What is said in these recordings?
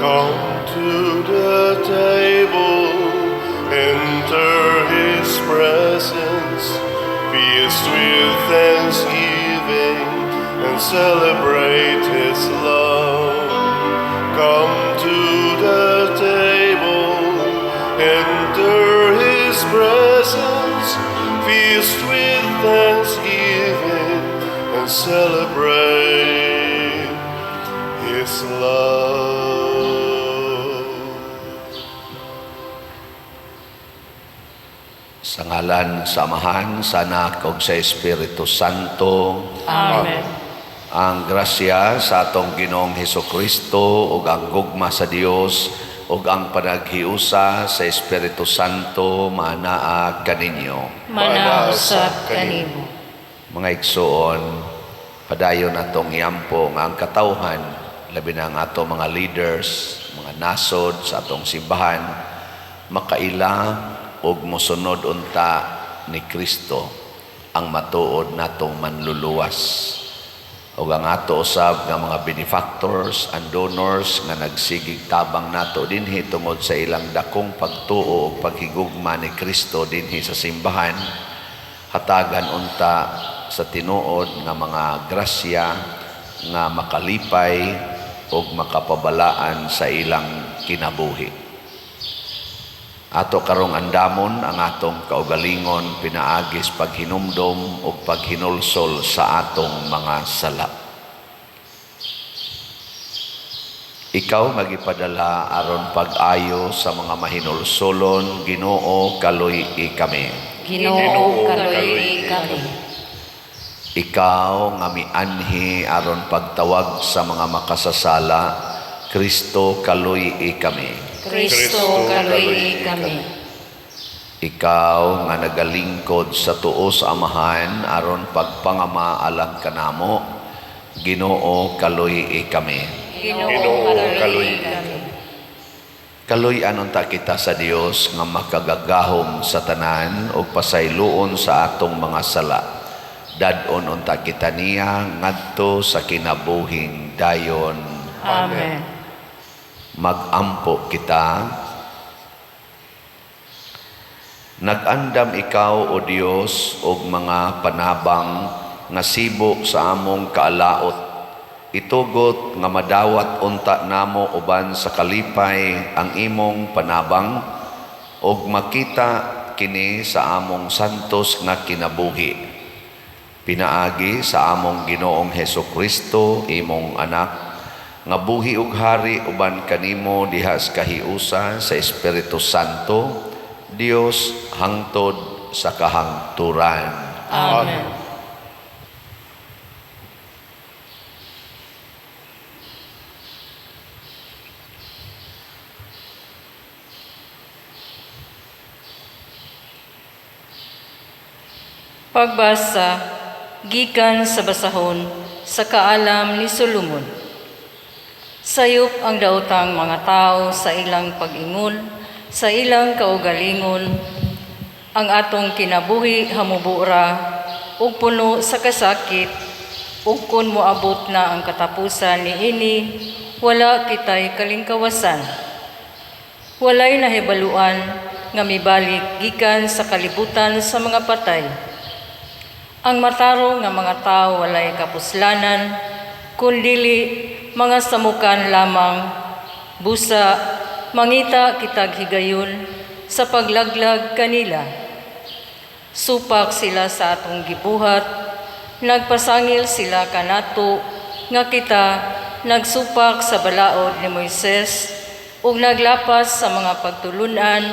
Come to the table, enter his presence, feast with thanksgiving, and celebrate his love. Come to the table, enter his presence, feast with thanksgiving, and celebrate his love. Sa ngalan sa Amahan, sa Anak ug sa Espiritu Santo. Amen. Ang grasya sa atong Ginoong Hesukristo ug ang gugma sa Dios ug ang panaghiusa sa Espiritu Santo manaa kaninyo. Manaa usab kanimo. Mga igsoon, padayon natong iampo nga ang katawhan, labi na ang ato mga leaders, mga nasod sa atong simbahan, makaila og mosunod unta ni Kristo ang matuod natong manluluwas. Ug ang ato usab nga mga benefactors and donors nga nagsigig tabang nato dinhi tungod sa ilang dakong pagtuo ug paghigugma ni Kristo dinhi sa simbahan, hatagan unta sa tinuod nga mga grasya nga makalipay ug makapabalaan sa ilang kinabuhi. Ato karong andamon ang atong kaugalingon pinaagis paghinumdom ug paghinulsol sa atong mga sala. Ikaw nga gipadala aron pag-ayo sa mga mahinulsolon, Ginoo, kaluy-i kami. Ginoo, kaluy-i kami. Ikaw nga mianhi aron pagtawag sa mga makasasala, Kristo, kaluy-i kami. Kristo, kaluy-i kami. Ikaw nga nagalingkod sa tuo sa Amahan aron pagpangama alang kanamo, Ginoo, kaluy-i kami. Ginoo, kaluy-i kami. Kaluy-an unta kita sa Dios nga makagagahom sa tanan ug pasayloon sa atong mga sala. Dad-on unta kita niya ngadto sa kinabuhing dayon. Amen. Magampo kita. Nag-andam ikaw, O Dios, og mga panabang nga sibo sa among kaalaot. Itugot nga madawat unta namo uban sa kalipay ang imong panabang ug makita kini sa among santos nga kinabuhi. Pinaagi sa among Ginoong Hesukristo, imong anak, nga buhi ug hari uban kanimo diha sa kahiusa sa Espiritu Santo, Dios hangtod sa kahangturan. Amen. Pagbasa gikan sa basahon sa kaalam ni Solomon. Sayop ang daotang mga tao sa ilang pag-ingon, sa ilang kaugalingon. Ang atong kinabuhi hamubura ug puno sa kasakit, ug kun moabot na ang katapusan niini, wala kitay kalingkawasan. Walay nahibaluan nga mibalik gikan sa kalibutan sa mga patay. Ang matarong nga mga tao walay kapuslanan, kundili mga samukan lamang, busa mangita kitag higayon sa paglaglag kanila. Supak sila sa atong gibuhat, nagpasangil sila kanato nga kita nagsupak sa balaod ni Moises ug naglapas sa mga pagtulunan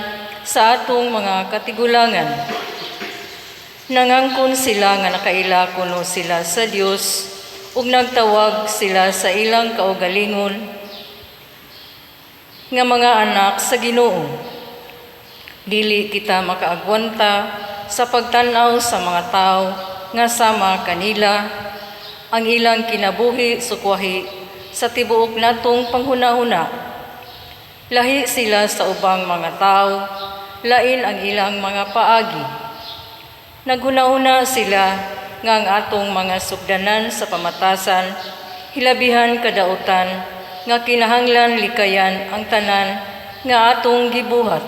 sa atong mga katigulangan. Nangangkon sila nga nakaila kuno sila sa Dios ug nagtawag sila sa ilang kaugalingon nga mga anak sa Ginoo. Dili kita makaagwanta sa pagtan-aw sa mga tawo nga sama kanila ang ilang kinabuhi sukwahi sa tibuok natong panghunahuna. Lahi sila sa ubang mga tawo, lain ang ilang mga paagi. Naghunahuna sila nga ang atong mga sugdanan sa pamatasan, hilabihan kadautan nga kinahanglan likayan ang tanan nga atong gibuhat.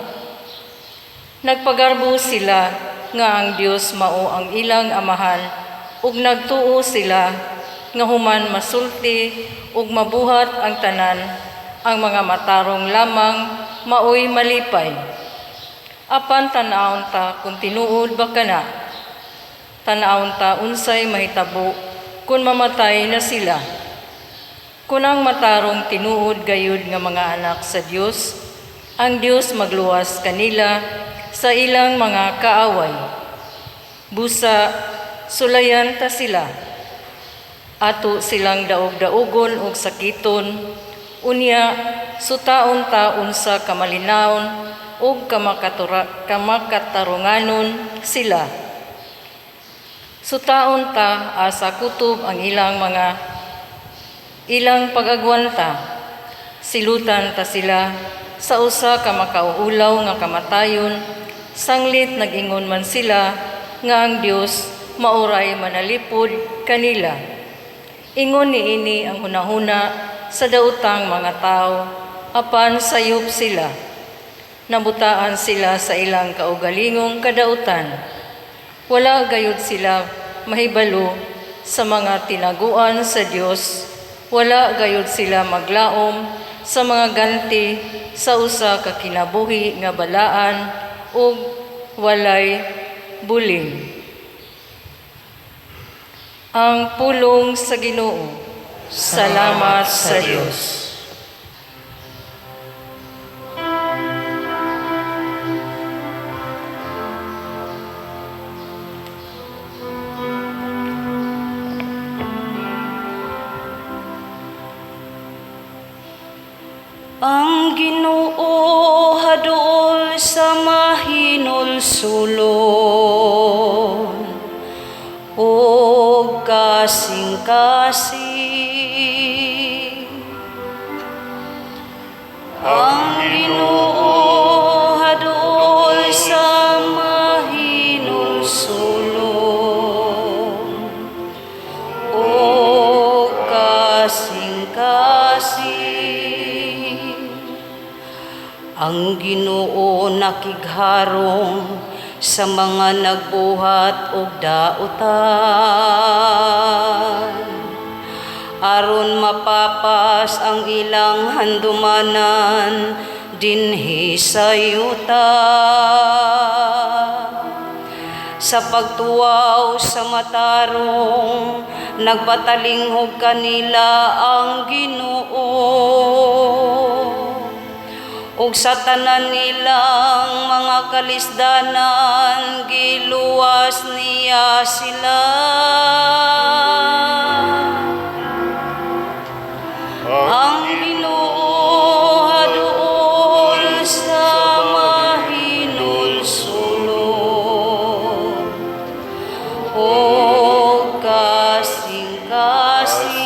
Nagpagarbo sila nga ang Dios mao ang ilang amahan ug nagtuo sila nga human masulti ug mabuhat ang tanan, ang mga matarong lamang maoy malipay. Apan tan-awon ta kung tinuod ba kana. Tan-awon ta unsay mahitabo kung mamatay na sila. Kung ang matarong tinuod gayud nga mga anak sa Dios, ang Dios magluwas kanila sa ilang mga kaaway. Busa, sulayan ta sila. Ato silang daog-daugon og sakiton, unya sutaon ta unsa kamalinawon ug kamakatarunganon sila. Sutaon ta asa kutob ang ilang pag-agwanta. Silutan ta sila sa usa ka makauulaw nga kamatayon, sanglit nag-ingon man sila nga ang Dios maoray manalipod kanila. Ingon niini ang hunahuna sa daotang mga tao, apan sayop sila. Nabutaan sila sa ilang kaugalingong kadautan. Wala gayud sila mahibalo sa mga tinaguan sa Dios. Wala gayud sila maglaom sa mga ganti sa usa ka kinabuhi nga balaan ug walay buling. Ang pulong sa Ginoo. Salamat sa Dios. Ang Ginoo haduol sa mahinulsulon ug kasing-kasing. Ang Ginoo haduol sa mahinulsulon ug kasing-kasing. Ang Ginoo nakigharong sa mga nagbuhat og dautan, aron mapapas ang ilang handumanan dinhi sa yuta. Sa pagtuwaw sa matarong, nagpatalinghog kanila ang Ginoo. Ug sa tanan nilang mga kalisdanan, giluwas niya sila. Ang Ginoo haduol sa mahinulsulon ug kasing-kasing.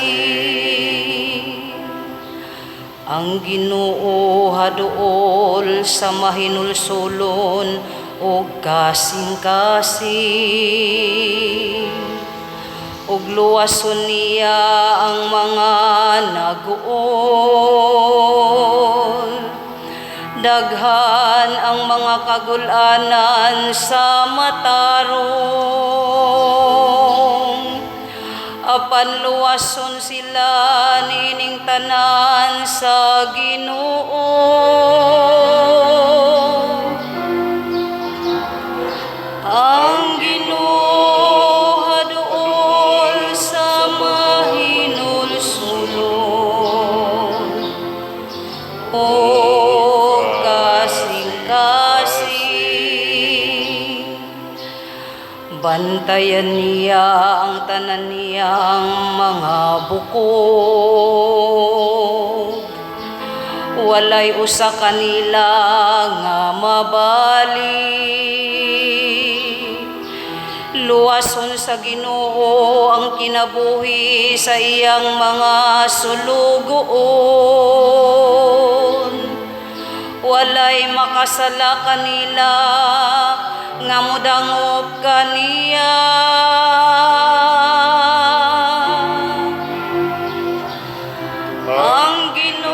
Ang Ginoo haduol sa mahinulsulon ug kasing-kasing. Ug luwason niya ang mga naguol. Daghan ang mga kagul-anan sa matarong, apan luwason sila niining tanan sa Ginoo. Ang Ginoo haduol sa mahinulsulon ug kasing-kasing. Bantayan niya ang tanan niyang mga bukog. Walay usa kanila nga mabali. Luwason sa Ginoo ang kinabuhi sa iyang mga sulugoon. Walay makasala kanila nga modangop kaniya. Ang Ginoo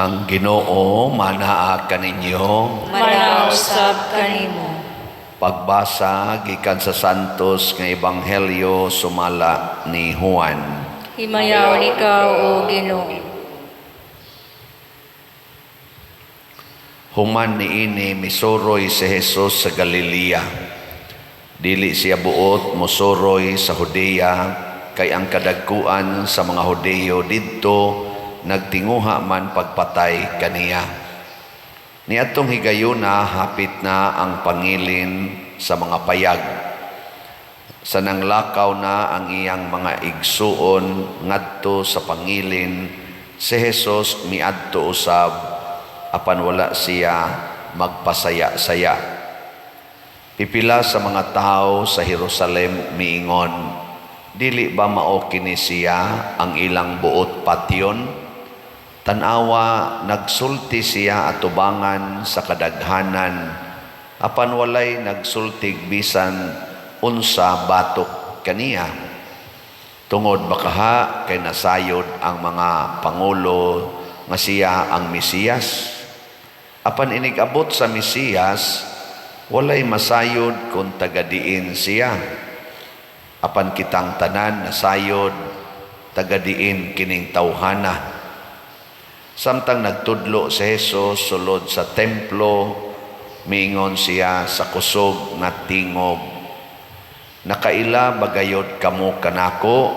Ang Ginoo manaa kaninyo. Manaa usab kanimo. Pagbasa gikan sa Santos nga Ebanghelyo sumala ni Juan. Himayaon ikaw, O Ginoo. Human niini, misuroy si Jesus sa Galilea. Dili siya buot mosuroy sa Judea kay ang kadagkuan sa mga Hudeo didto nagtinguha man pagpatay kaniya. Niadtong higayuna, hapit na ang pangilin sa mga payag. Sa nanglakaw na ang iyang mga igsuon ngadto sa pangilin, si Jesus miadto usab, apan wala siya magpasaya-saya. Pipila sa mga tao sa Jerusalem miingon, "Dili ba mao kini siya ang ilang buot patyon? Tan-awa, nagsulti siya atubangan sa kadaghanan, apan walay nagsultig bisan unsa batok kaniya." Tungod bakaha kay nasayod ang mga pangulo nga siya ang Mesiyas. Apan inig-abot sa Mesiyas, walay masayod kung tagadiin siya. Apan kitang tanan nasayod tagadiin kining tawhana. Samtang nagtudlo si Jesus sulod sa templo, miingon siya sa kusog nga tingog, "Nakaila bagayod kamo kanako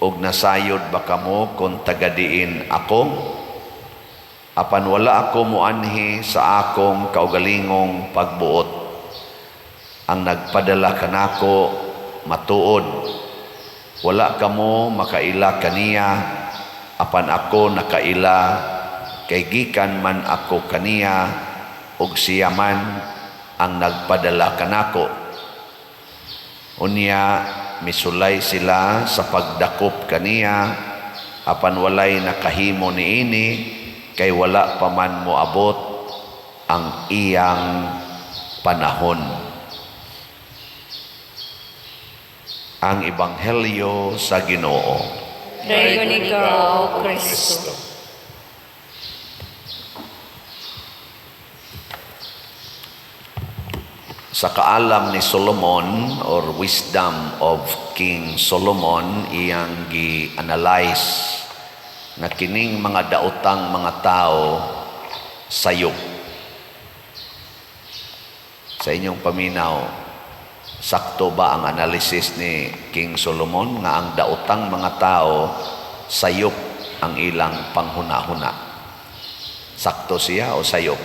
ug nasayod ba kamo kung tagadiin ako? Apan wala ako muanhi sa akong kaugalingong pagbuot. Ang nagpadala kanako matuod. Wala kamo makaila kaniya, apan ako nakaila kay gikan man ako kaniya ug siya man ang nagpadala kanako." Unya misulay sila sa pagdakop kaniya, apan walay nakahimo niini kay wala pa man moabot ang iyang panahon. Ang Ebanghelyo sa Ginoo. Dayon ikaw, O Kristo. Sa kaalam ni Solomon or wisdom of King Solomon, iyang gi-analyze nga kining mga daotang mga tao sayop. Sa inyong paminaw, sakto ba ang analysis ni King Solomon nga ang daotang mga tao sayop ang ilang panghuna-huna? Sakto siya o sayop?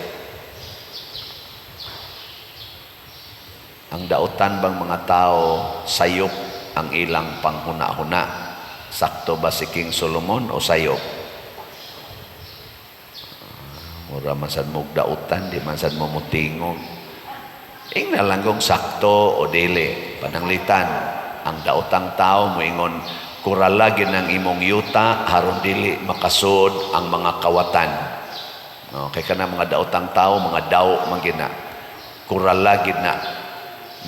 Ang daotan bang mga tao sayop ang ilang panghuna-huna? Sakto ba si King Solomon o sayop? Mura man sad mo daotan, di man sad mo mutingog. Ingna lang kung sakto o dili. Pananglitan, ang daotang tao moingon, kurala gid ang imong yuta aron dili makasud ang mga kawatan. No, kay kana mga daotang tao, mga daw man gina. Kurala gid na.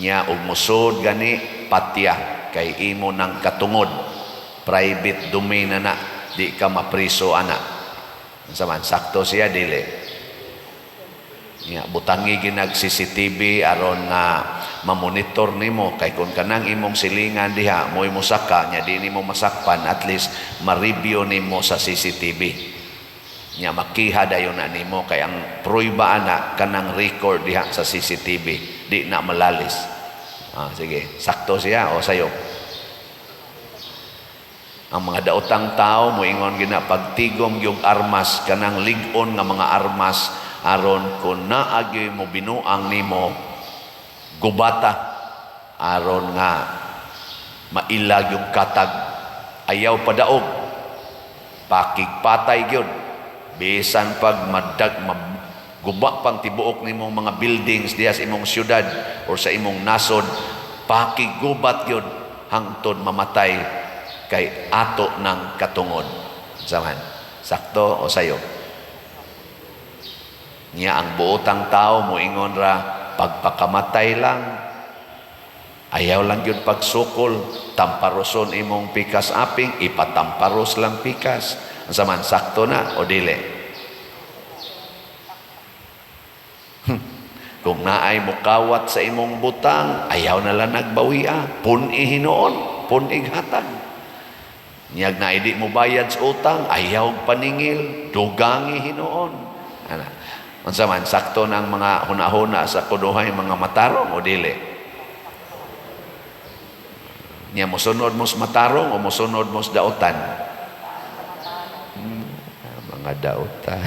Nya og musod gani patya kay imo nang katungod. Private domain na na, di ka mapriso ana. Unsa man, sakto siya dili? Nya butangi ginag CCTV aron nga mamonitor nimo kay kun kanang imong silingan diha mo'y mosaka nya di nimo masakpan, at least ma-review nimo sa CCTV. Nya makiha dayon na nimo kay ang prueba ana kanang record diha sa CCTV, di na malalis. Sige, sakto siya o sayo? Ang mga daotang tao moingon gina pagtigom yung armas, kanang lig-on nga mga armas aron kun naagyoy mo binuang nimo gubata aron nga mailag yung katag, ayaw padaog, pakigpatay gyud bisan pag madag guba pang tibuok nimong mga buildings diha sa imong syudad or sa imong nasod, pakigubat gyud hangtod mamatay kay ato ng katungod. Saman, sakto o sayo? Niya ang buotang tao moingon ra pagpakamatay lang, ayaw lang gyud pagsukol, tamparoson imong pikas aping, ipatamparos lang pikas. Unsa man, sakto na o dili? Kung naay mukawat sa imong butang, ayaw na lang nagbawia. Pun-i hinuon, pun-i hatag. Niyag na di mo bayad sa utang, ayaw paningil, dugangi hinuon. Ana. Unsa man, sakto ng mga hunahuna sa kunuhay mga matarong o dili? Niya mosunod mo sa matarong o mosunod mo sa dautan? Mga dautan.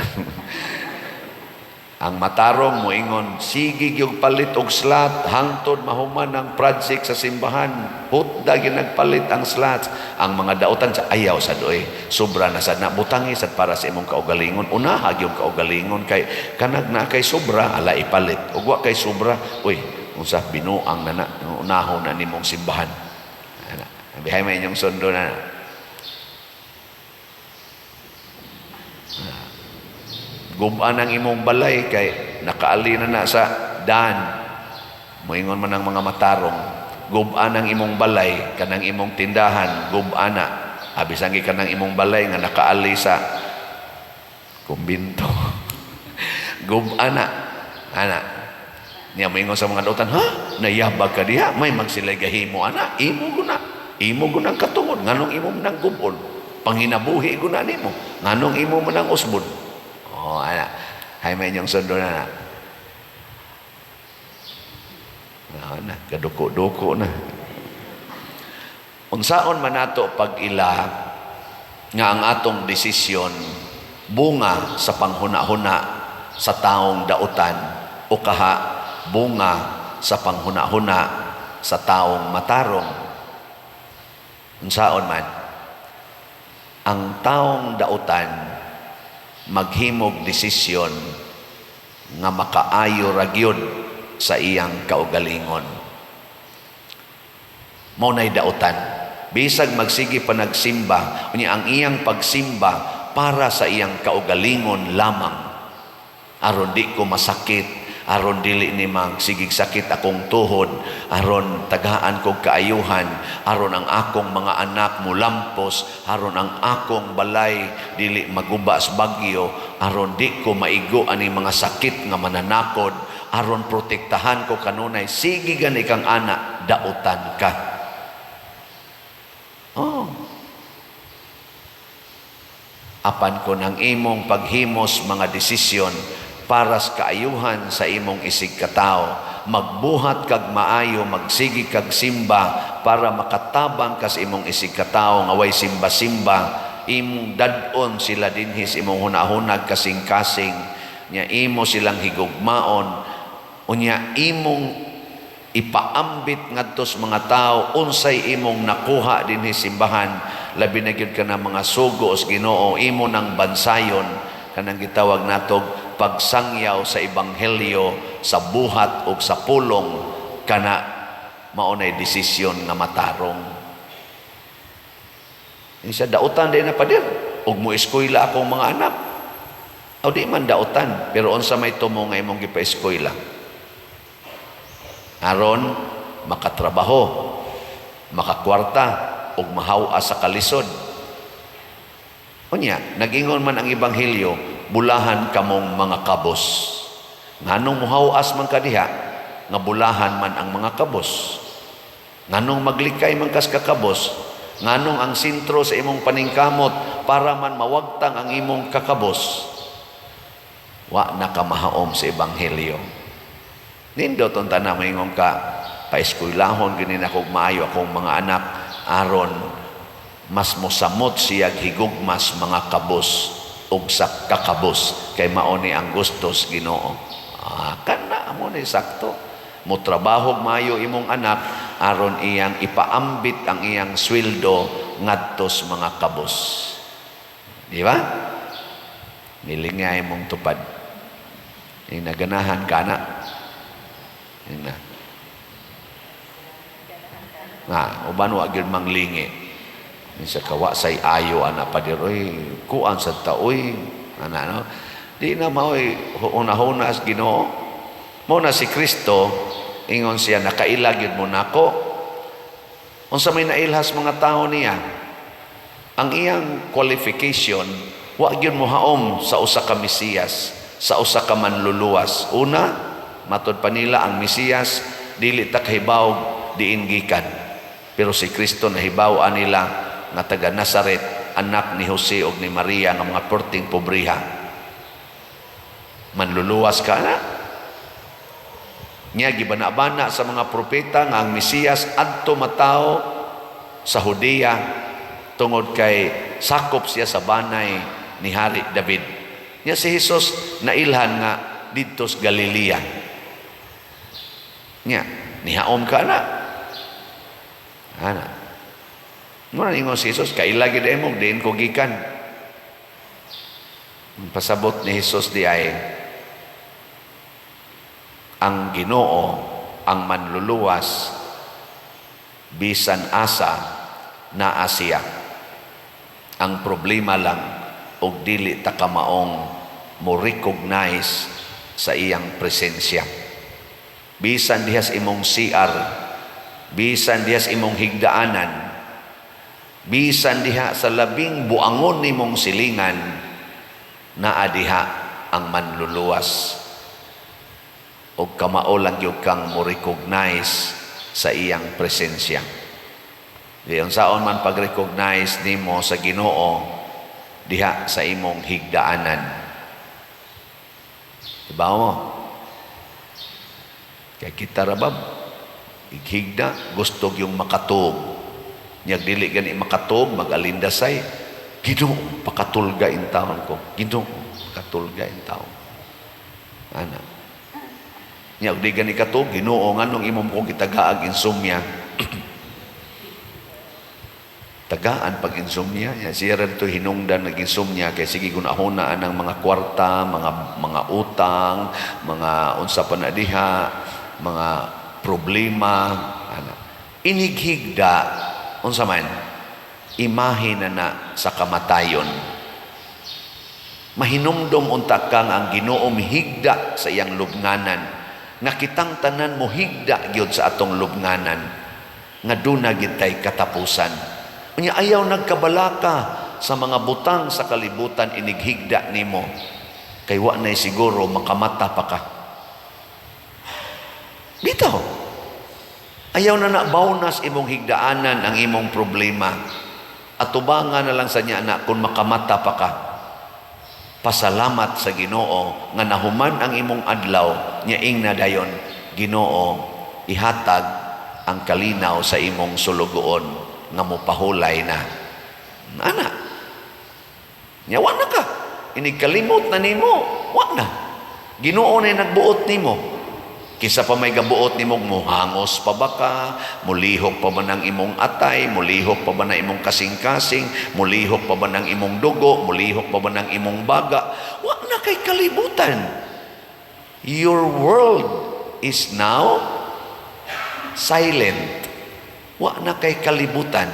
Ang matarong moingon, sige gyud palit og slot hangtod mahuman ang project sa simbahan. Hutda gyud nagpalit ang slots. Ang mga dautan sa ayaw sad oy. Sobra na sad na, butangi sad para sa imong kaugalingon. Unaha gyud kaugalingon kay kanag na kay sobra ala ipalit. Ug wa kay sobra, uy, unsa binuang na na unahon na nimong simbahan. Ana, bihay may inyong sundo na. Guban ang imong balay kay nakaali na na sa daan. Moingon man ang mga matarong, guban ang imong balay kanang imong tindahan, guban na. Abisan gi kanang imong balay nga nakaali sa kumbinto. Guban na. Ana. Niya moingon sa mga dautan, ha? Nayabag ka diha, may magsilay gahimo ana, imo guna. Imo guna ang katungod, nganong imo man ang gubon? Panginabuhi guna nimo, nganong imo man ang usbon? Oh, ana. Hay may inyong sundo na na. Na, na, kaduko-duko na. Unsaon man nato pag-ila nga ang atong desisyon bunga sa panghuna-huna sa taong dautan o kaha bunga sa panghuna-huna sa taong matarong? Unsaon man? Ang taong dautan maghimog desisyon nga makaayo ra gyud sa iyang kaugalingon. Mao nay dautan. Bisag magsige pa nagsimba, unya ang iyang pagsimba para sa iyang kaugalingon lamang. Aron di ko masakit, aron dili ni magsigig sakit akong tuhod, aron tagaan kog kaayuhan, aron ang akong mga anak mulampos, aron ang akong balay dili maguba sa bagyo, aron di ko maigo ani mga sakit nga mananakod, aron protektahan ko kanunay, sige gani kang ana, dautan ka. Oh. Apan kon ang imong paghimos mga desisyon para sa kaayuhan sa imong isig katao, magbuhat kag maayo, magsigi kag simba para makatabang ka sa imong isig katao nga way simba-simba, imong dad-on sila dinhi sa imong hunahunag kasing-kasing, nya imo silang higugmaon, unya imong ipaambit ngadto sa mga tao unsay imong nakuha dinhi simbahan, labi na gyud kana mga sugo sa Ginoo, imo nang bansayon kanang gitawag natog pagsangyaw sa ebanghelyo sa buhat ug sa pulong, kana mao nay desisyon nga matarong. Isa dautan din na pader ug mo eskwela akong mga anak. O di man dautan, pero unsa may tumo nga imong gipa-eskwela? Aron makatrabaho, makakwarta ug mahaw-a sa kalisod. Unya, nag-ingon man ang ebanghelyo, bulahan kamong mga kabos. Nganong muhaw-as man kadiha, nga bulahan man ang mga kabos? Nganong maglikay man kas kakabos? Nganong ang sentro sa imong paningkamot para man mawagtang ang imong kakabos? Wa na ka mahaom sa ebanghelyo. Nindot ang tanan maingon ka, paeskwelahon gini na kog maayo akong mga anak aron mas mosamot siya higugmas mga kabos ug sa kakabos kay mao ni ang gustos Ginoo. Kana mo ni sakto. Motrabaho maayo imong anak aron iyang ipaambit ang iyang sweldo ngadto sa mga kabos. Di ba? Nilingay mong tupad. Inaganahan ka na. Ina. Nga, uban wa gyud manglingi. Minsa kawa say ayo ana pader, oy, kuan sa taoy, ana no. Di na maoy una-una sa Ginoo. Mao na si Kristo, ingon siya nakaila gyud mo nako. Unsa may nailhas mga tao niya? Ang iyang qualification wa gyud mohaom sa usa ka Mesiyas, sa usa ka manluluwas. Una, Matod pa nila ang Mesiyas dili ta kahibaw diin gikan. Pero si Kristo nahibaw nila nga taga Nazaret, anak ni Jose ug ni Maria nga mga perting pobreha. Manluluwas ka na. Nya gibana-bana sa mga propeta nga ang Mesiyas adto matawo sa Judea tungod kay sakop siya sa banay ni Hari David. Nya si Jesus nailhan nga didto sa Galilea. Nya nihaom ka na. Ana. Mura ningon si Jesus, kaila gid mo diin ko gikan. Ang pasabot ni Jesus di ay ang Ginoo ang manluluwas bisan asa naa siya. Ang problema lang og dili ta kamaong mo recognize sa iyang presensya. Bisan dihas imong CR, bisan dihas imong higdaanan, bisan diha sa labing buangon nimong silingan, naa diha ang manluluwas. Og kamao lang gyud kang mo recognize sa iyang presensya. Di unsaon man pag-recognize nimo sa Ginoo diha sa imong higdaanan. Diba mo? Kay kita rabab, ighigda, gusto yung makatug. Nyag dili gani makatug, mag-alindasay. Ginoo, pakatulga in taon ko. Ginoo, pakatulga in taon. Ana. Nya di gani katug, Ginoo, nganong imong ko gitagaag insomnia? Tagaan pag insomnia. Ya, siya rin to hinungdan nag insomnia kay sige gunahuna ang mga kwarta, mga utang, mga unsa pa na diha, mga problema, ana. Inighigda unsa man, imahe na na sa kamatayon. Mahinumdom unta kang ang Ginoo mihigda sa iyang lubnganan, nga kitang tanan mo higda gyud sa atong lubnganan, nga duna gid tay katapusan. Unya ayaw nagkabalaka sa mga butang sa kalibutan inighigda nimo, kay wa nay siguro makamata pa ka. Bitaw. Ayaw na na bawnas imong higdaanan ang imong problema. Atubangan na lang sa niya na kung makamata pa ka. Pasalamat sa Ginoo nga nahuman ang imong adlaw, nya ingna dayon, Ginoo, ihatag ang kalinaw sa imong sulugoon nga mopahulay na. Ana. Nya wa na ka. Inigkalimot na nimo, wa na. Ginoo na nagbuot nimo. Kisa pa may gabuot nimo, muhangos pa ba ka, mulihok pa ba ng imong atay, mulihok pa ba ng imong kasing-kasing, mulihok pa ba ng imong dugo, mulihok pa ba ng imong baga. Wa na kay kalibutan. Your world is now silent. Wa na kay kalibutan.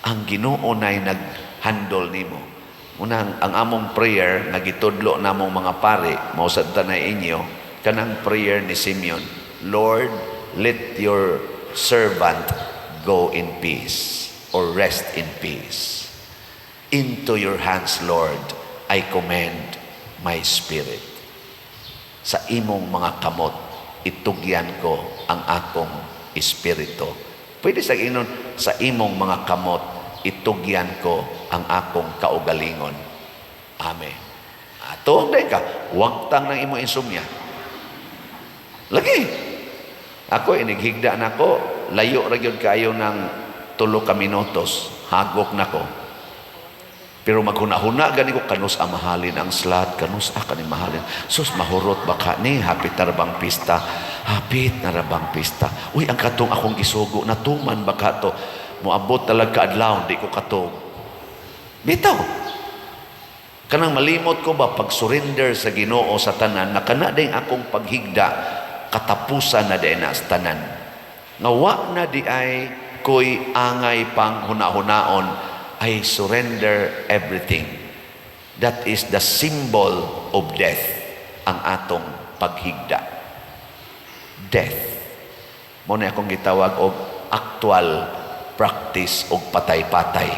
Ang Ginoo na'y nag-handle nimo. Unang ang among prayer nga gitudlo namong mga pare, mao sad ta na inyo, kanang prayer ni Simeon, "Lord, let your servant go in peace or rest in peace. Into your hands, Lord, I commend my spirit." Sa imong mga kamot, itugyan ko ang akong espiritu. Pwede sa inon, sa imong mga kamot, itugyan ko ang akong kaugalingon. Amen. Ato, ka, wagtang ng imong insomnia. Lagi. Ako, inighigda na ko, layo ra gyud kaayo ng 3 ka minutos, hagok na ko. Pero maghuna-huna gani ko, kanus ang mahalin ang slot, kanus a kani mahalin. Sus, mahurot ba ka ni, hapit na rabang pista, hapit na rabang pista. Uy, ang katong akong gisugo, natuman ba ka to? Moabot talaga kaadlaw, di ko katog. Bitaw. Kanang malimot ko ba pag surrender sa Ginoo sa tanan, na kana din akong paghigda, katapusan na din na sa tanan. Nga wa na di ay ko'y angay pang hunahunaon, I surrender everything. That is the symbol of death, ang atong paghigda. Death. Mao na akong gitawag og actual practice og patay-patay.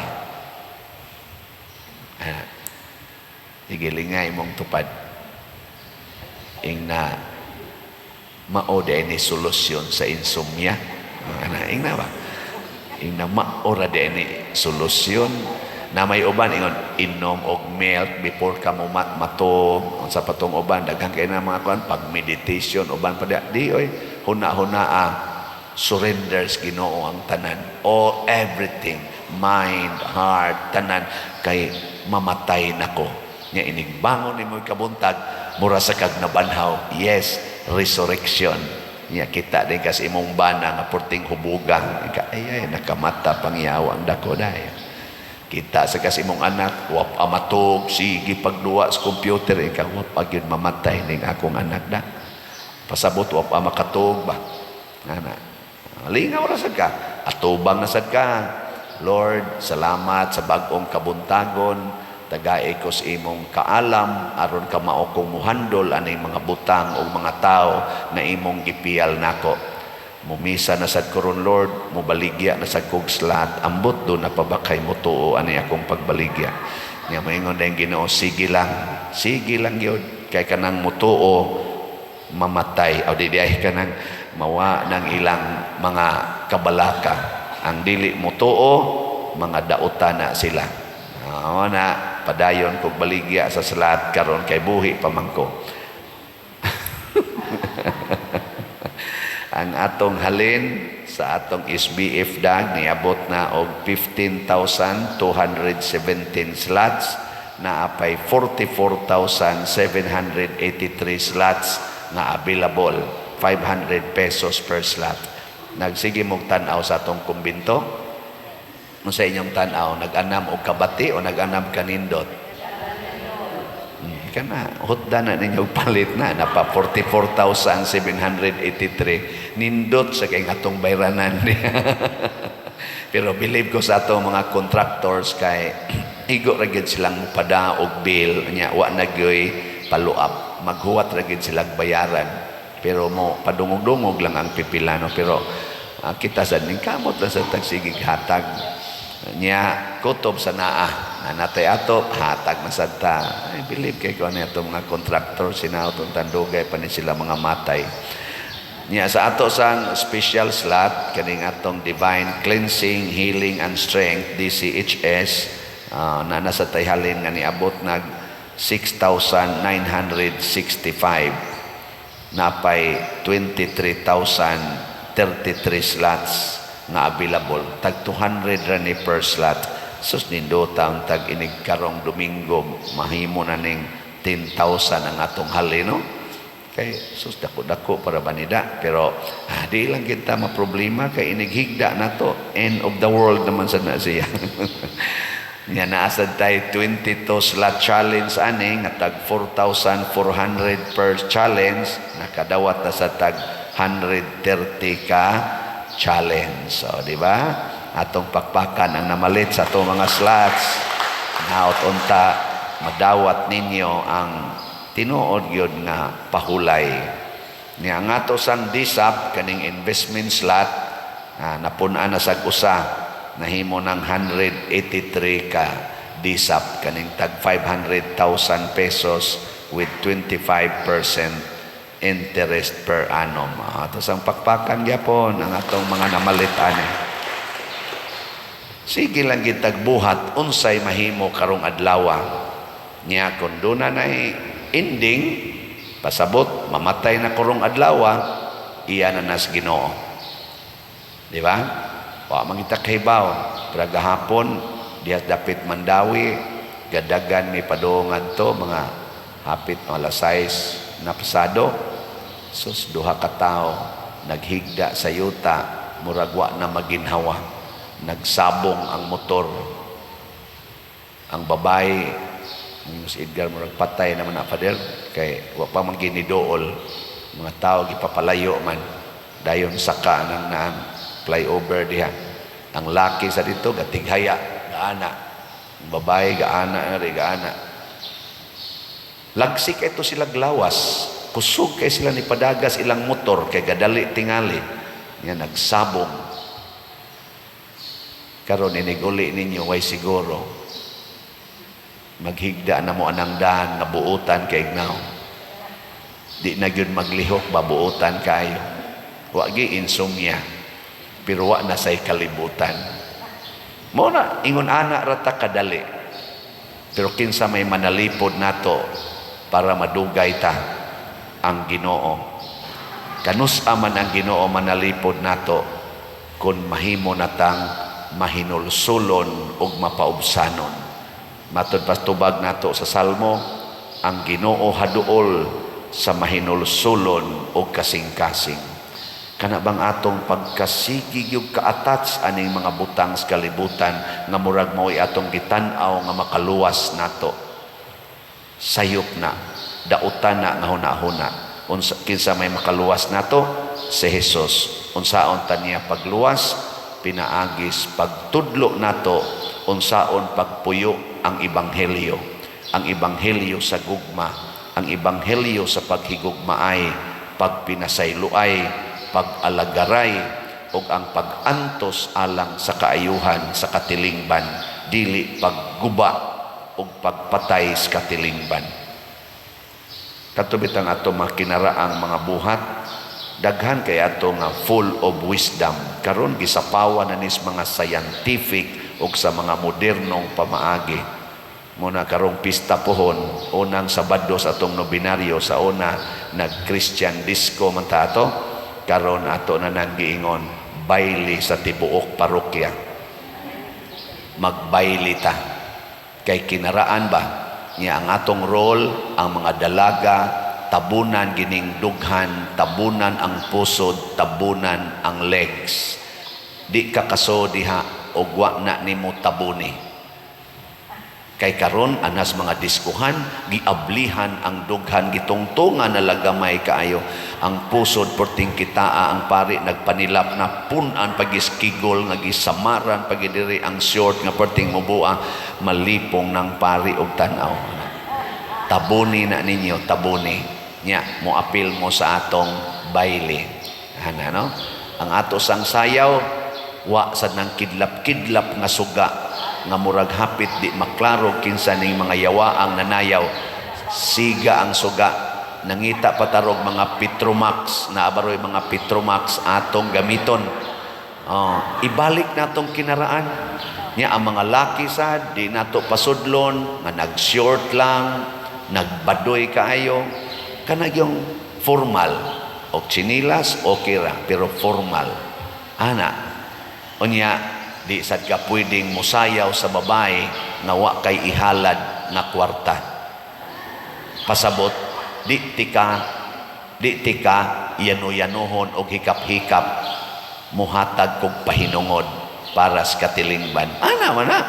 Ah, sige, lingay mong tupad. Ing na Mao diay ni solusyon sa insomnia. Ana, ingna ba? Ingna, mao ra diay ni solusyon. Na may uban ingon inom og milk before ka mo matog. Unsa pa tong uban, daghan kay na mga kuan, pag meditation, uban pa di oy, huna-huna, surrender sa Ginoo ang tanan, all, everything, mind, heart, tanan, kay mamatay nako. Nya inig bangon nimo kabuntag, mura sa kag nabanhaw. Yes, resurrection. Nya kita din kasi imong bana nga porting hubuga. Ika, ay ay, nakamata pangyaw ang dako dai. Kita sa kasi imong anak, wa pa matug, sige pagduwa sa computer, ikaw, wa pa gyud mamatay ning akong anak da. Pasabot, wa pa makatug ba. Ana. Lingaw ra sad ka. Atubang na sad ka. Lord, salamat sa bag-ong kabuntagon. Tagae ko sa imong kaalam aron ka mao kong muhandol aning mga butang o mga tao na imong gipiyal nako. Mumisa na sad ko ron, Lord, mubaligya na sad kog slot. Ambot do na pabakay mo tuo ani akong pagbaligya. Nya moingon dayong Ginoo, sige lang, sige lang gyud, kay kanang mutuo mamatay o di ay kanang mawa ng ilang mga kabalaka. Ang dili mutuo, mga dautan na sila. Na padayon kog baligya sa slot karon kay buhi pa man ko. Ang atong halin sa atong SBF dag niabot na og 15,217 slots, naapay 44,783 slots nga available, 500 pesos per slot. Nagsige mong tan-aw sa atong kumbinto? Unsa inyong tan-aw, nag-anam og kabati o nag-anam kanindot? Kana hutda na ninyo palit na napa 44,783, nindot sa kay atong bayranan. Pero believe ko sa atong mga contractors kay igo ra gyud silang mopada og bill nya wa na gyoy follow-up, maghuwat ra gyud silang bayaran, pero mo padungog-dungog lang ang pipilano. Pero kita sa ning kamot lang sa tagsigig hatag nya kutob sa naa nanatay ato hatag na sad ta. I believe kay ko ani atong mga contractor, sinaw tong tandugay pa ni sila mga matay. Nya sa ato sang special slot kaning atong Divine Cleansing, Healing and Strength, DCHS, na nasa tayhalin nga niabot nag 6,965, napay 23,033 slots nga available, tag 200 ra ni per slot. Sus, nindota ang tag inig karong Domingo mahimo na ning 10,000 ang atong halin, no? Kay sus, dako-dako para banida, pero di lang kita maproblema kay inighigda na to, end of the world naman sa na siya. Nya naasad tay 22 slot challenge ani nga tag 4,400 per challenge, nakadawat na sa tag 130 ka challenge. So, di ba? Atong pakpakan ang namalit sa atong mga slots. Naot unta madawat ninyo ang tinuod gyud nga pahulay. Niya ang ato sang DSAP kaning investment slot, napun-an na sag usa, nahimo ng 183 ka DSAP kaning tag 500,000 pesos with 25% interest per annum. Ato sang pakpakan gyapon ang atong mga namalit ani. Sige lang gitag buhat unsay mahimo karong adlaw. Nya kun duna nay ending, pasabot mamatay na karong adlaw, iya na nas Ginoo. Di ba? Wa man kita kahibaw. Pero gahapon diha dapit Mandawi, gadagan mi padungan to mga hapit alas 6 na pasado. Sus, duha ka tawo naghigda sa yuta, murag wa na maginhawa. Nagsabong ang motor. Ang babae, si Edgar, murag patay naman na, Father, kay wa pa man ginidool, mga tao gipapalayo man, dayon saka nang naang flyover diha. Ang laki sa dito gatighaya, gaana. Ang babae gaana na rin, gaana. Lagsik ito sila glawas. Kusog kay sila ni padagas ilang motor kay gadali tingali. Nga nagsabong. Karon inig-uli ninyo way siguro. Maghigda na mo anang daan nga buutan kay ignaw. Di na gyud maglihok, babuotan kayo. Wa gi insomnia. Pero wa na say kalibutan. Mo na ingon ana ra ta kadali. Pero kinsa may manalipod nato para madugay ta? Ang Ginoo. Kanus-a man ang Ginoo manalipod nato kung mahimo natang mahinulsulon ug mapaubsanon. Matod pa tubag nato sa Salmo, ang Ginoo haduol sa mahinulsulon ug kasing-kasing. Kana bang atong pagkasigi gyud ka-attach aning mga butang sa kalibutan nga murag mao'y atong gitan-aw nga makaluwas nato? Sayop na, dautan na nga hunahuna. Unsa, kinsa may makaluwas nato? Si Jesus. Unsaon ta niya pagluwas? Pinaagis pagtudlo nato unsaon pagpuyo ang ebanghelyo. Ang ebanghelyo sa gugma, ang ebanghelyo sa paghigugmaay, pagpinasayloay, pag-alagaray, ug ang pag-antos alang sa kaayuhan sa katilingban, dili pagguba ug pagpatay sa katilingban. Kato bitang ato mga kinaraang mga buhat, daghan kay ato nga full of wisdom. Karon gisapawan na nis mga scientific ug sa mga modernong pamaagi. Muna karong pista pohon, unang Sabado sa atong nobinaryo, sa una nag-Christian disco man ta ato, karon ato na nang giingon, bayle sa tibuok parokya. Magbayle ta. Kay kinaraan ba niya ang atong role, ang mga dalaga, tabunan gining dughan, tabunan ang pusod, tabunan ang legs. Di ka kaso diha og wa na nimo tabuni. Kay karon anas mga diskuhan, giablihan ang dughan, gitungtungan na lagamay kaayo ang pusod, perting kitaa ang pari nagpanilap na punan pagiskigol nga gisamaran pagidiri ang short nga perting mubua, malipong ng pari og tan-aw. Tabuni na ninyo, tabuni nya, mo apil mo sa atong bayle ana, no? Ang ato sang sayaw, wa sad nang kidlap-kidlap nga suga nga murag hapit di maklaro kinsa ning mga yawa ang nanayaw. Siga ang suga, nangita patarog mga Petromax na abaroy, mga Petromax atong gamiton. Oh, ibalik natong kinaraan niya. Ang mga laki sad di nato pasudlon nga nag-short lang, nagbadoy kaayo. Kana yung formal og tsinilas, okay ra, pero formal ana. Unya di sad ka pwedeng musayaw sa babae nga wa kay ihalad nga kwarta. Pasabot di tika yano-yanohon og hikap-hikap, muhatag kog pahinungod para sa katilingban ana man na.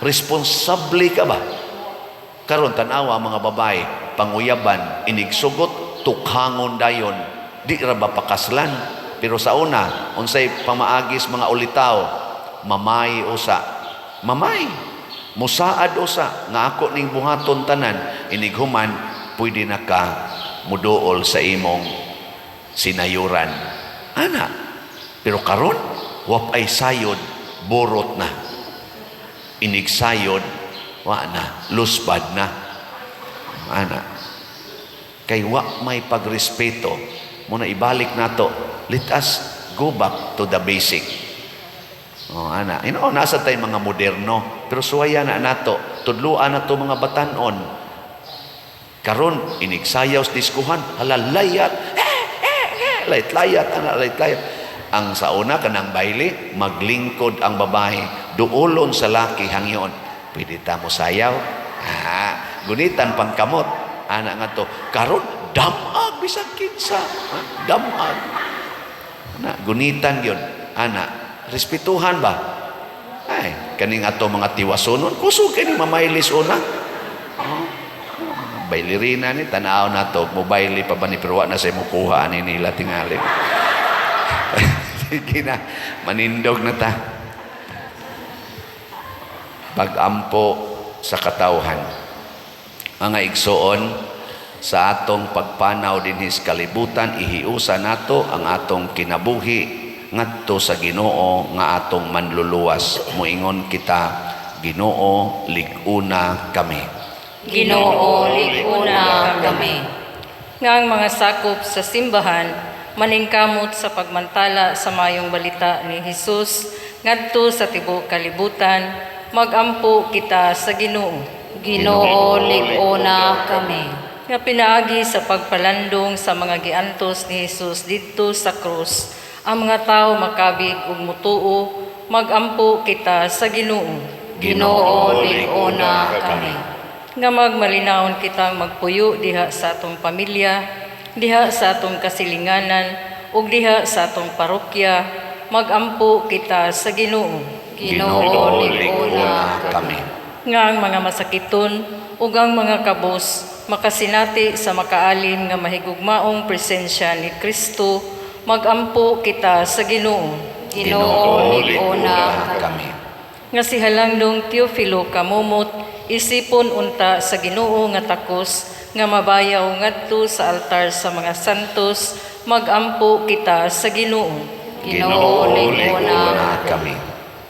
Responsable ka ba? Karon tan-awa mga babae, panguyaban, inigsugot, tukhangon dayon, di ra ba pakaslan? Pero sa una, unsay pamaagis mga ulitaw? Mamay usa, mamay musaad usa nga ako ning buhaton tanan, inighuman pwede na ka muduol sa imong sinayuran ana. Pero karon wap ay sayod, borot na. Inigsayod, wa na, luspad na ana, kay wa may pagrespeto. Muna ibalik nato, let us go back to the basic. Oh, ana. Nasa tay mga moderno, pero suwaya na nato, tudluan na to mga batanon. Karon inigsayaw sa diskuhan, hala, layat. Eh, eh, eh, layat layat ana, layat layat. Ang sa una kanang bayle, maglingkod ang babae, duolon sa laki hangyon. Pwede ta mo sayaw. Ah, gunitan pangkamot. Ana nga to. Karon damag bisag kinsa. Ah, damag. Ana, gunitan gyud. Ana, respetuhan ba? Ay, kaning ato mga tiwasonon, kusog kay ni mamaylis una. Oh, bailirina ni tanaw na to, mobayle pa ba ni, pero wa na say mukuha ani nila tingali. Sige na, manindog na ta. Pagampo sa katawhan. Mga igsoon, sa atong pagpanaw dinhi sa kalibutan, ihiusa nato ang atong kinabuhi ngadto sa Ginoo nga atong manluluwas. Moingon kita, Ginoo, lig-una kami. Ginoo, lig-una kami. Nga ang mga sakop sa simbahan maningkamot sa pagmantala sa mayong balita ni Hesus ngadto sa tibuok kalibutan, magampo kita sa Ginoo. Ginoo, lig-ona kami. Nga pinaagi sa pagpalandong sa mga giantos ni Hesus didto sa krus, ang mga tawo makabig ug mutuo, magampo kita sa Ginoo. Ginoo, lig-ona kami. Nga magmalinawon kitang magpuyo diha sa atong pamilya, diha sa atong kasilinganan, ug diha sa atong parokya, magampo kita sa Ginoo. Ginoo, lig-ona kami. Nga ang mga masakiton ug ang mga kabos makasinati sa makaalim nga mahigugmaong presensya ni Kristo, magampo kita sa Ginoo. Ginoo, lig-ona kami. Nga si Halangdong Teofilo Camomot isipon unta sa Ginoo nga takos nga mabayaw ngadto sa altar sa mga santos, magampo kita sa Ginoo. Ginoo, lig-ona kami.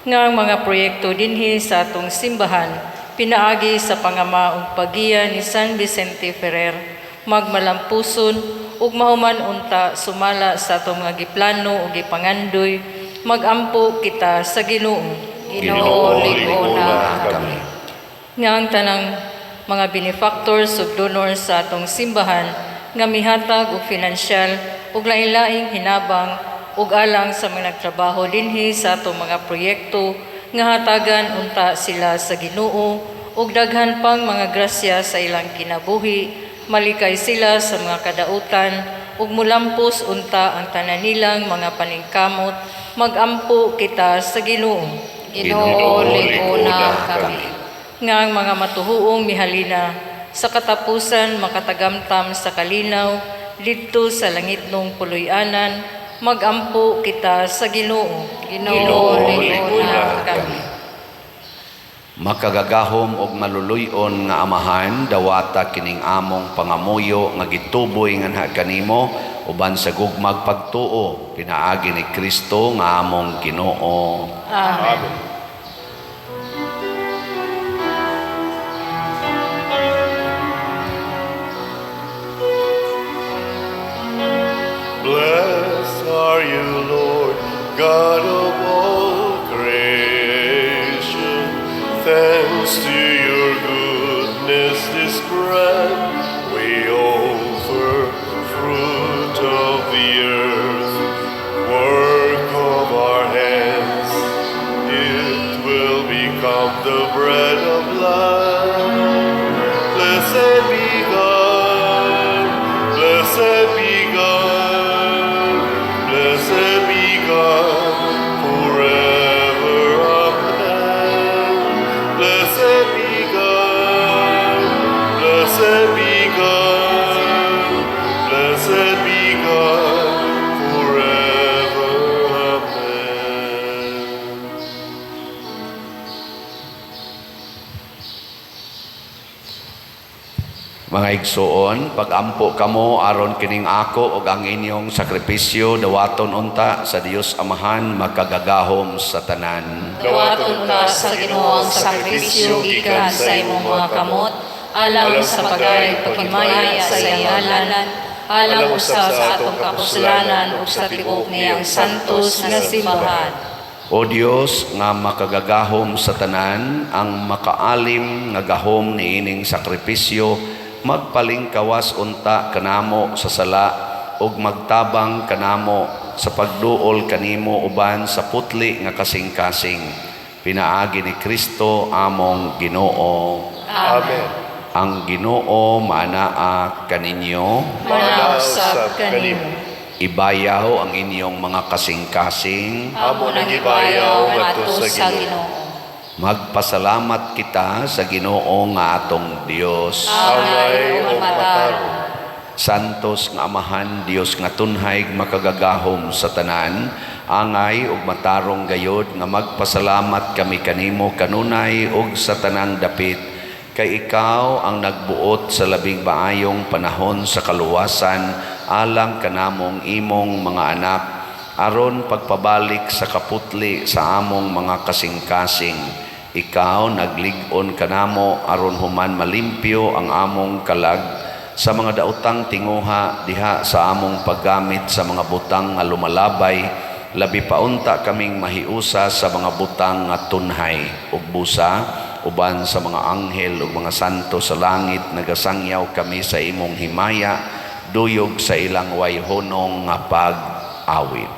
Nga ang mga proyekto dinhi sa atong simbahan pinaagi sa pangama ug paggiya ni San Vicente Ferrer magmalampuson ug mahuman unta sumala sa atong mga giplano ug gipangandoy, magampo kita sa Ginoo. Ginoo, lig-ona kami. Nga ang tanang mga benefactors ug donors sa atong simbahan nga mihatag og finansyal ug lain-laing hinabang ug alang sa mga nagtrabaho dinhi sa atong mga proyekto, nga hatagan unta sila sa Ginoo ug daghan pang mga grasya sa ilang kinabuhi, malikay sila sa mga kadautan ug mulampos unta ang tanan nilang mga paningkamot, magampo kita sa Ginoo. Ginoo, lig-ona kami. Nga ang mga matuhuong mihalina sa katapusan makatagamtam sa kalinaw didto sa langitnong puloy-anan, magampo kita sa Ginoo. Ginoo, lig-ona kami. Makagagahom og maluluy-on nga Amahan, dawata kining among pangamuyo nga gituboy nganha kanimo uban sa gugmag pagtuo pinaagi ni Kristo nga among Ginoo. Amen. Amen. Blessed are you, Lord, God of all creation. Thanks to your goodness, this bread we offer, fruit of the earth, work of our hands. It will become the bread of life. Blessed be God, blessed be God, blessed be God forever. Amen. Blessed be God, blessed be God, blessed be God forever. Amen. Mga igsuon, pag-ampo kamo aron kining ako ug ang inyong sakripisyo dawaton unta sa Dios Amahan makagagahom sa tanan. Dawaton unta sa Ginoo ang sakripisyo gikan sa imong mga kamot, alang sa pagayog paghimaya sa iyang ngalan, alang usab sa atong kapuslanan ug sa tibuok niyang santos nga simbahan. O Dios nga makagagahom sa tanan, ang makaalim nga gahom niining sakripisyo magpalingkawas unta kanamo sa sala ug magtabang kanamo sa pagduol kanimo uban sa putli nga kasing-kasing, pinaagi ni Kristo among Ginoo. Amen. Ang Ginoo maanaa kaninyo. Manaa usab kanimo. Ibayaw ang inyong mga kasing-kasing. Amo nang ibayaw ngadto sa Ginoo. Magpasalamat kita sa Ginoo nga atong Dios. Angay ug matarong. Santos nga Amahan, Dios nga tunhay makagagahom sa tanan, angay ug matarong gayod nga magpasalamat kami kanimo kanunay ug sa tanang dapit, kay ikaw ang nagbuot sa labing maayong panahon sa kaluwasan alang kanamong imong mga anak, aron pagpabalik sa kaputli sa among mga kasing-kasing. Ikaw naglig-on kanamo aron human malimpyo ang among kalag Sa mga daotang tinguha diha sa among paggamit sa mga butang nga lumalabay, labi pa unta kaming mahiusa sa mga butang nga tunhay ug busa uban sa mga anghel ug mga santo sa langit nagasangyaw kami sa imong himaya duyog sa ilang way hunong nga pag-awit.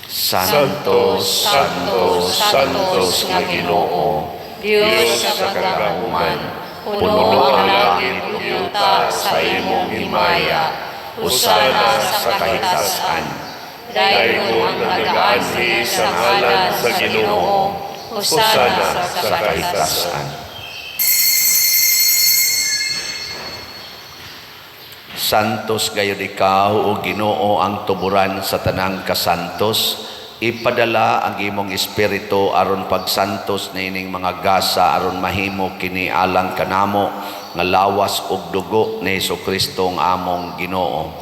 Santo, Santo, Santos nga Ginoo, Dios sa kagahuman, puno ang langit ug yuta sa imong himaya. Hosana sa kahitasan. Daygon ang nagaanhi sa ngalan sa Ginoo. Hosana sa kahitasan. Santos gayud ikaw, o Ginoo, ang tuburan sa tanang kasantos. Ipadala ang imong espiritu aron pagsantos niining mga gasa aron mahimo kini alang kanamo nga lawas ug dugo ni Hesukristo nga among Ginoo.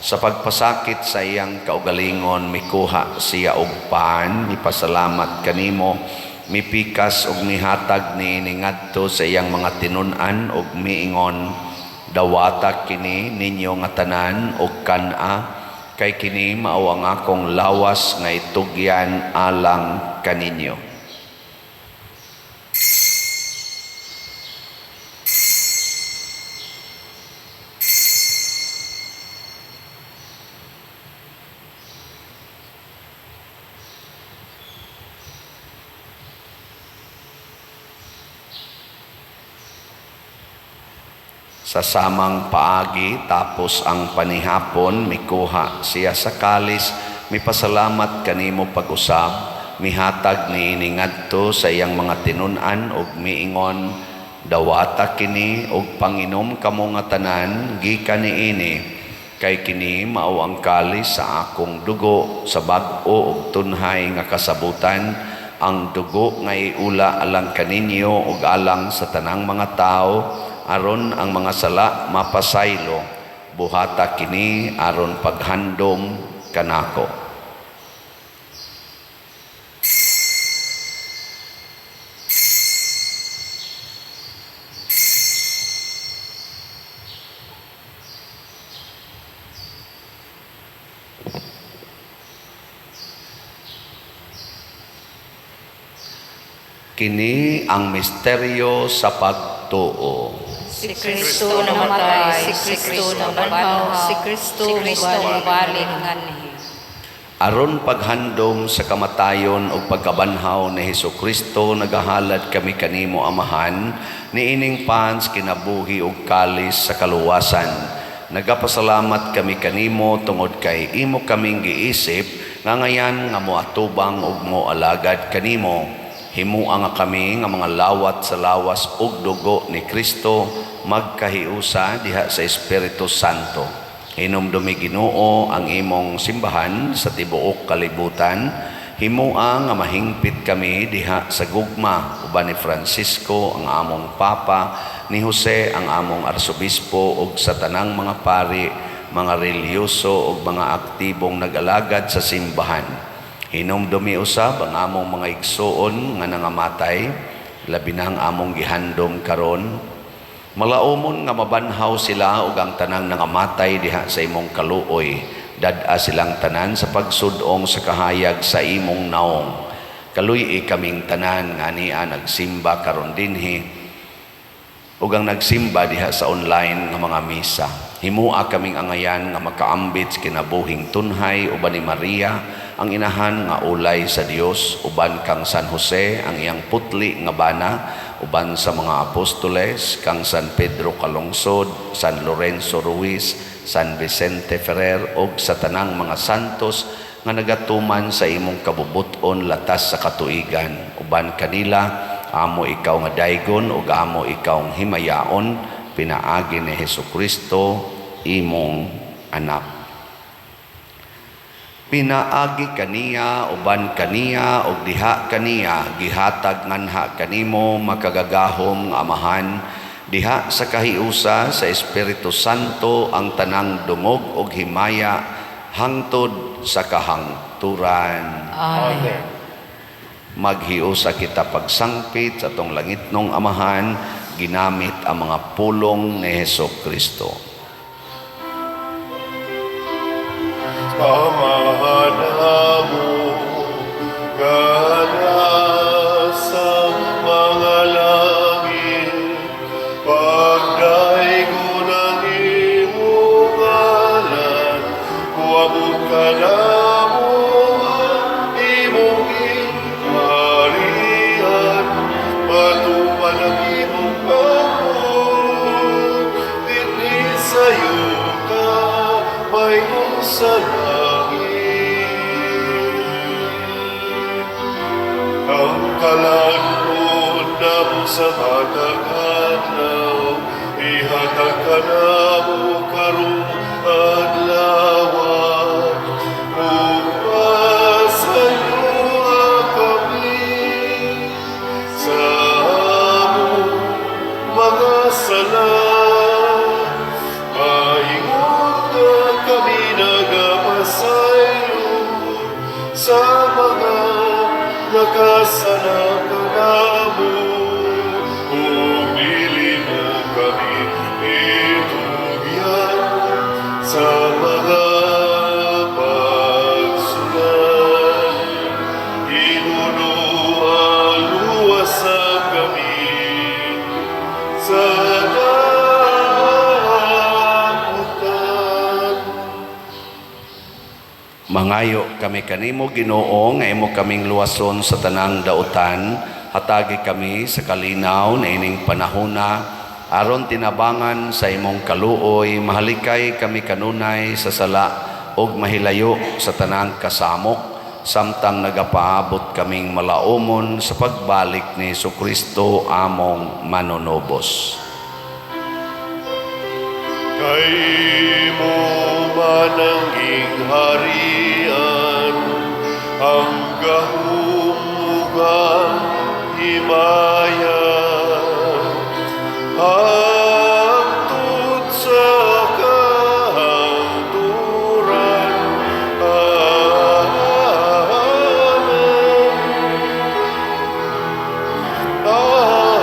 Sa pagpasakit sa iyang kaugalingon, mikuha siya og pan, mipasalamat kanimo, mipikas ug mihatag niini ngadto sa iyang mga tinun-an ug miingon: "Dawata kini ninyo nga tanan og kan-a, kay kini mao ang akong lawas nga itugyan alang kaninyo." Sa samang paagi, tapos ang panihapon, mikuha siya sa kalis, mipasalamat kanimo pag-usab, mihatag niini ngadto sa iyang mga tinun-an ug miingon: "Dawata kini ug panginom kamo nga tanan gikan niini, kay kini mao ang kalis sa akong dugo sa bag-o ug tunhay nga kasabutan, ang dugo nga iula alang kaninyo ug alang sa tanang mga tawo aron ang mga sala mapasaylo. Buhata kini aron paghandom kanako." Kini ang misteryo sa pagtuo. Si Kristo namatay, si Kristo nabanhaw, si Kristo si Kristo mubalik. Mubalik nganhi. Aron paghandom sa kamatayon ug pagkabanhaw ni Hesukristo, nagahalad kami kanimo, Amahan, niining pans kinabuhi ug kalis sa kaluwasan. Nagapasalamat kami kanimo tungod kay imo kaming giisip nga ngayan nga moatubang ug moalagad kanimo. Himua nga kami nga mga lawat sa lawas ug dugo ni Kristo magkahiusa diha sa Espiritu Santo. Hinumdumi, Ginoo, ang imong simbahan sa tibuok kalibutan. Himua nga mahingpit kami diha sa gugma uban ni Francisco ang among Papa, ni Jose ang among Arsobispo ug sa tanang mga pari, mga relihiyoso ug mga aktibong nag-alagad sa simbahan. Hinumdumi usab ang among mga igsuon nga nangamatay, labi na ang among gihandom karon. Malaumon nga mabanhaw sila ug ang tanang nangamatay diha sa imong kaluoy. Dad-a silang tanan sa pagsudong sa kahayag sa imong naong. Kaluy-i kaming tanan nga ania nagsimba karon dinhi ug ang nagsimba diha sa online nga mga misa. Himua kaming angayan nga makaambit sa kinabuhing tunhay uban ni Maria ang inahan nga ulay sa Dios, uban kang San Jose ang iyang putli nga bana, uban sa mga apostoles, kang San Pedro Calungsod, San Lorenzo Ruiz, San Vicente Ferrer ug sa tanang mga santos nga nagatuman sa imong kabubut-on latas sa katuigan. Uban kanila amo ikaw nga daygon ug amo ikaw himayaon pinaagi ni Hesukristo imong anak. Pinaagi kaniya, uban kaniya ug diha kaniya, gihatag nganha kanimo, makagagahom nga Amahan, diha sa kahiusa sa Espiritu Santo ang tanang dungog ug himaya hangtod sa kahangturan. Amen. Maghiusa kita pagsangpit sa atong langitnong Amahan ginamit ang mga pulong ni Hesukristo. Amahan namo nga nasa mga langit, pagdaygon ang imong ngalan, moabot kanamo ang imong gingharian, matuman ang imong pagbuot, dinhi sa yuta, mahimo sa langit. Ang kalan-on namo sa matag adlaw, ihatag kanamo karong adlaw. Ug pasayloa kami sa among mga sala, maingon nga kami nagapasaylo sa mga nakasala kanamo. Ug dili mo kami itugyan sa mga pagsulay, hinunoa luwasa kami sa dautan. Mangayo kami kanimo, Ginoo, nga imo kaming luwason sa tanang dautan. Hatagi kami sa kalinaw na ining panahona aron tinabangan sa imong kaluoy mahalikay kami kanunay sa sala ug mahilayo sa tanang kasamok samtang nagapaabot kaming malaumon sa pagbalik ni Kristo among manunubos. Kay imo man ang gingharian, ang gahom ug ang himaya, hangtod sa kahangturan. Amen. Amen.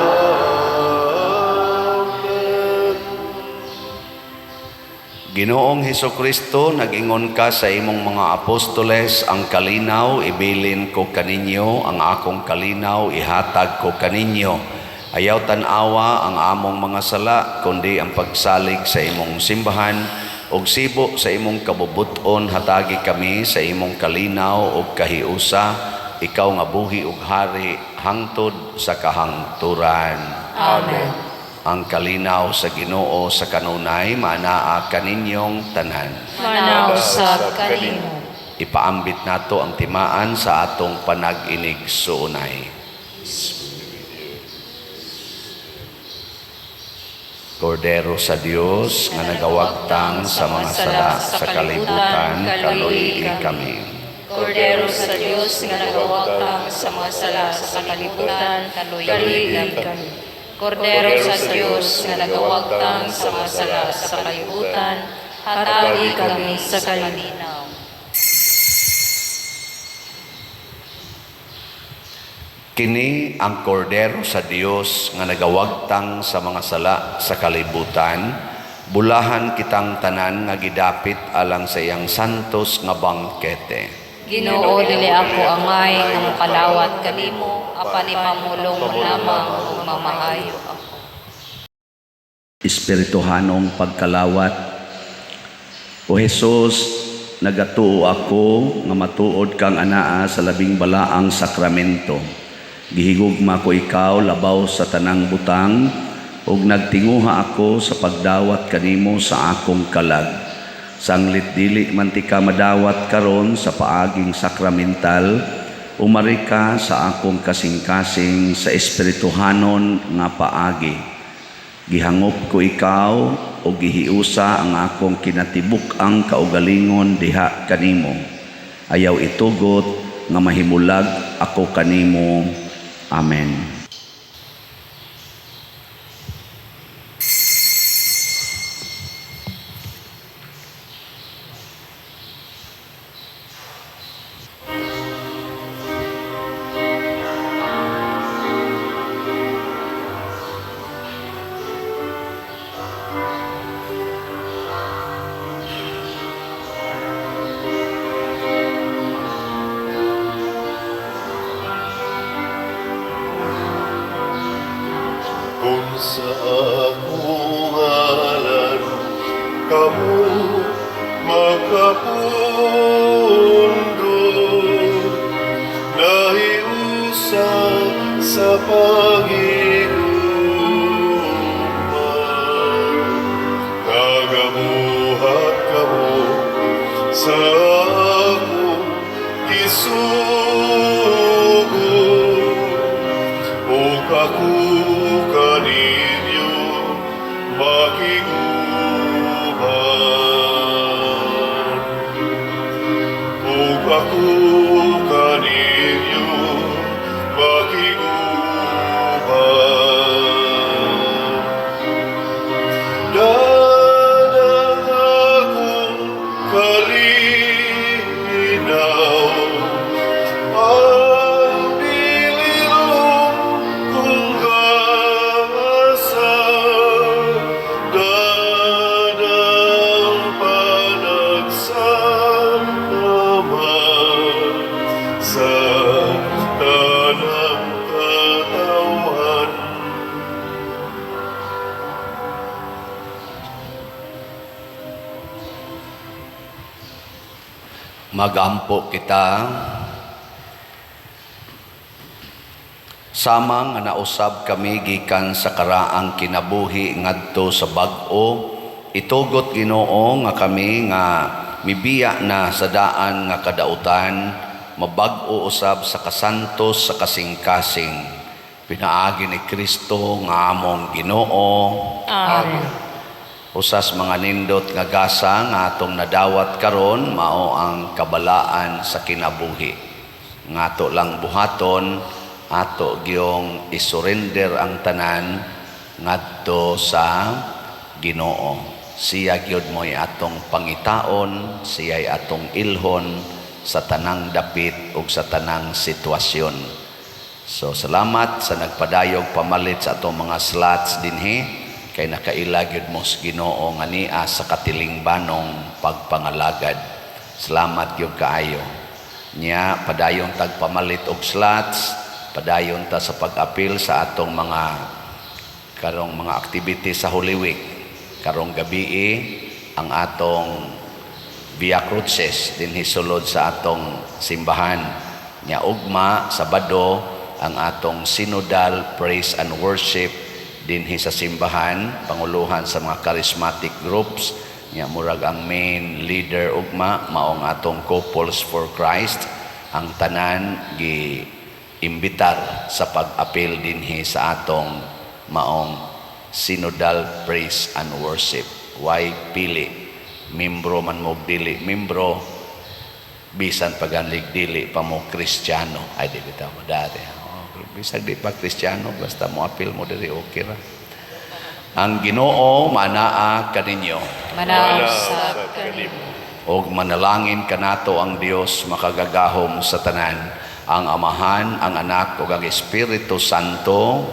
Ginoong Hesukristo, nag-ingon ka sa imong mga apostoles, "Ang kalinaw ibilin ko kaninyo, ang akong kalinaw ihatag ko kaninyo." Ayaw tan-awa ang among mga sala, kundi ang pagsalig sa imong simbahan, ug sibo sa imong kabubuton hatagi kami sa imong kalinaw ug kahiusa, ikaw nga buhi ug hari hangtod sa kahangturan. Amen. Ang kalinaw sa Ginoo sa kanunay maanaa kaninyong tanan. Manaa usab kanimo. Ipaambit nato ang timaan sa atong panag-inigsuonay. Kordero sa Dios nga nagawagtang sa mga sala sa kalibutan, kaluy kami. Kordero sa Dios nga nagawagtang sa mga sala sa kalibutan, kaluy kami. Kordero sa Dios nga nagawagtang sa mga sala sa kalibutan, hatagi kami sa kalinaw. Kini ang Kordero sa Dios nga nagawagtang sa mga sala sa kalibutan. Bulahan kitang tanan nga gidapit alang sa iyang santos nga bangkete. Ginoo, dili ako angay nga mokalawat kanimo, apan ipamulong mo lamang ug mamaayo ako. Espirituhanong pagkalawat. O Jesus, nagatuo ako nga matuod kang anaa sa labing balaang sakramento. Gihigugma ko ikaw labaw sa tanang butang ug nagtinguha ako sa pagdawat kanimo sa akong kalag. Sanglit dili man tika madawat karon sa paaging sakramental, umari ka sa akong kasing-kasing sa espirituhanon nga paagi. Gihangop ko ikaw o gihiusa ang akong kinatibuk-ang kaugalingon diha kanimo. Ayaw itugot nga mahimulag ako kanimo. Amen. Sa akong ngalan kamo makapundo, nahiusa sa paghigugma. Nagabuhat kamo sa akong gisugo, ug ako kaninyo makig-uban, ug ako kaninyo makig-uban. Dada ang akong kalinaw, ang bililon kong gasa, dada ang panagsama sa tanang katawhan. Magampo kita. Sama nga nausab kami gikan sa karaang kinabuhi ngadto sa bag-o, itugot, Ginoo, nga kami nga mibiya na sa daan nga kadautan mabag-o usab sa kasantos sa kasing-kasing, pinaagi ni Kristo nga among Ginoo. Amen. Usas mga nindot nga gasa nga atong nadawat karon mao ang kabalaan sa kinabuhi. Nga ato lang buhaton, ato gyong isurrender ang tanan ngadto sa Ginoo. Siya gyud mo'y atong pangitaon, siya'y atong ilhon sa tanang dapit ug sa tanang sitwasyon. So salamat sa nagpadayog pamalit sa atong mga slots dinhi, kay nakaila gyud mo sa Ginoo nga nia sa katilingbanong pagpangalagad. Salamat gyud kaayo. Nya padayon tag pamalit og slots, padayon ta sa pag-apil sa atong mga karong mga activity sa Holy Week. Karong gabii ang atong Via Crucis dinhi sulod sa atong simbahan. Nya ugma Sabado ang atong synodal praise and worship dinhi sa simbahan, panguluhan sa mga charismatic groups. Nya murag ang main leader ugma maong atong Couples for Christ. Ang tanan gi imbitar sa pag-apil dinhi sa atong maong synodal praise and worship. Why pili? Membro man mo, dili membro, bisan paganlig dili pa mo Kristiyano. Ay, di bitaw mo dati. Oh, bisag di pa Kristiyano, basta mo apil mo diri, okay ra. Ang Ginoo manaa kaninyo. Manaog Manaog sa sa kanimo. Og manalangin kanato ang Dios makagagahom sa tanan, ang Amahan, ang Anak ug ang Espiritu Santo.